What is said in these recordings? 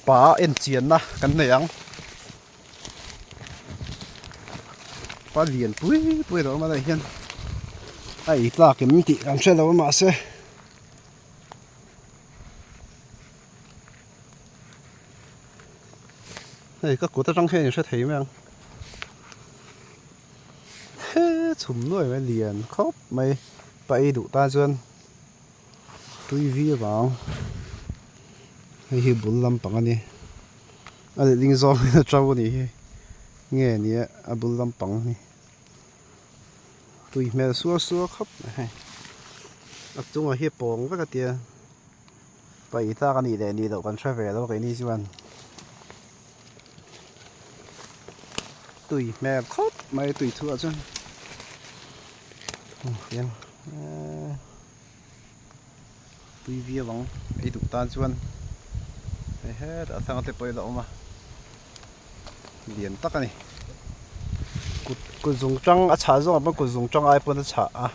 Pa en chianna kan nei ang. Pa lian pui pui a lo awm a hei hian a ei tlak em tih kan hre lo a mahse hei ka kut atang hian in hre thei mai ang he chhum nuai mai lian khawp mai pa ei duh tan chuan. Tui vi avang hei hi bul lampang a ni a lehling zawng hian a to a nih hi nge ni a a bul lampang hi tui hmel sual sual khawp mai hei a chungah hi a pawng vek a tia paih tlak a nih leh nih loh kan hre ve lo keini chuan tui hmel khawp mai tui thuah chuan hian. Tui viau ang ei duh tan chuan hei hetah thlang te pawh hi a la awm a lian tak a ni kut kut zung tang a chhah zawng ah pawn kut zung tang ai pawn a chhah a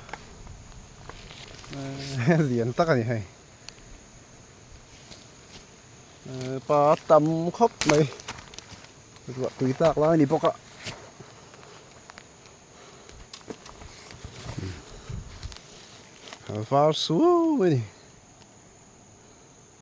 lian tak a ni hei pa tam khawp mai ruah tui tlak lai a ni bawk a. A var suau mai a ni.